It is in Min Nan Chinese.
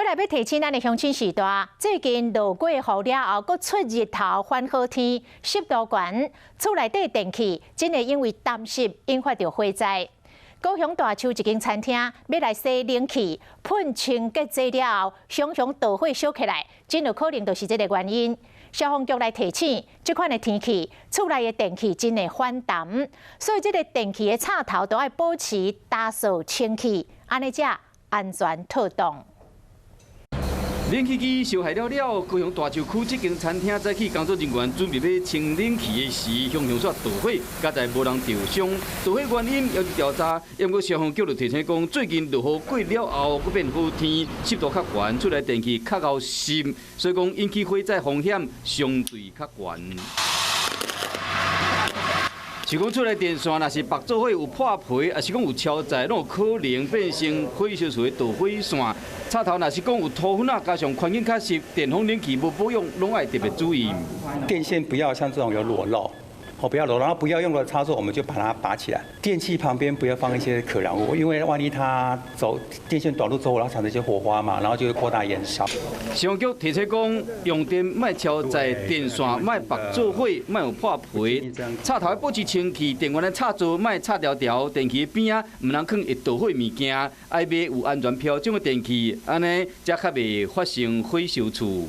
閣來欲提醒咱的鄉親序大，最近落過雨了後，閣出日頭反好天，濕度懸，厝內底電器真會因為澹濕引發著火災。高雄大樹一間餐廳欲來洗冷氣，噴清潔劑了後，熊熊大火燒起來，真有可能就是這个原因。消防局來提醒，這款的天氣，厝內的電器真會反彈，所以這个電器的插頭都愛保持打掃清氣，按呢才安全妥當。冷氣機燒壞了了，高雄大樹區這間餐廳早起工作人員準備欲清冷氣的時，熊熊煞著火，佳哉無人著傷。著火原因猶佇調查，毋過消防局就提醒講，最近落雨過了後，閣變好天，濕度較懸，厝內電器較𠢕濕，所以講引起火災風險相對較懸。是講厝內電線若是縛做伙有破皮，抑是講有超載，攏有可能變成火燒厝的導火線。插頭若是講有塗粉仔，加上環境較濕，電風冷氣無保養，攏愛特別注意。電線不要像這種有裸露，哦，不要裸露，然後不要用的插座，我們就把它拔起來。電器旁邊不要放一些可燃物，因為萬一它走電線短路之後，然後產生一些火花嘛，然後就會擴大燃燒。消防局提醒講，用電莫超載，電線莫縛做伙，莫有破皮，插頭愛保持清氣，電源的插座莫插牢牢，電器邊仔毋通囥會著火物件，愛買有安全標準的電器，按呢才較袂發生火燒厝。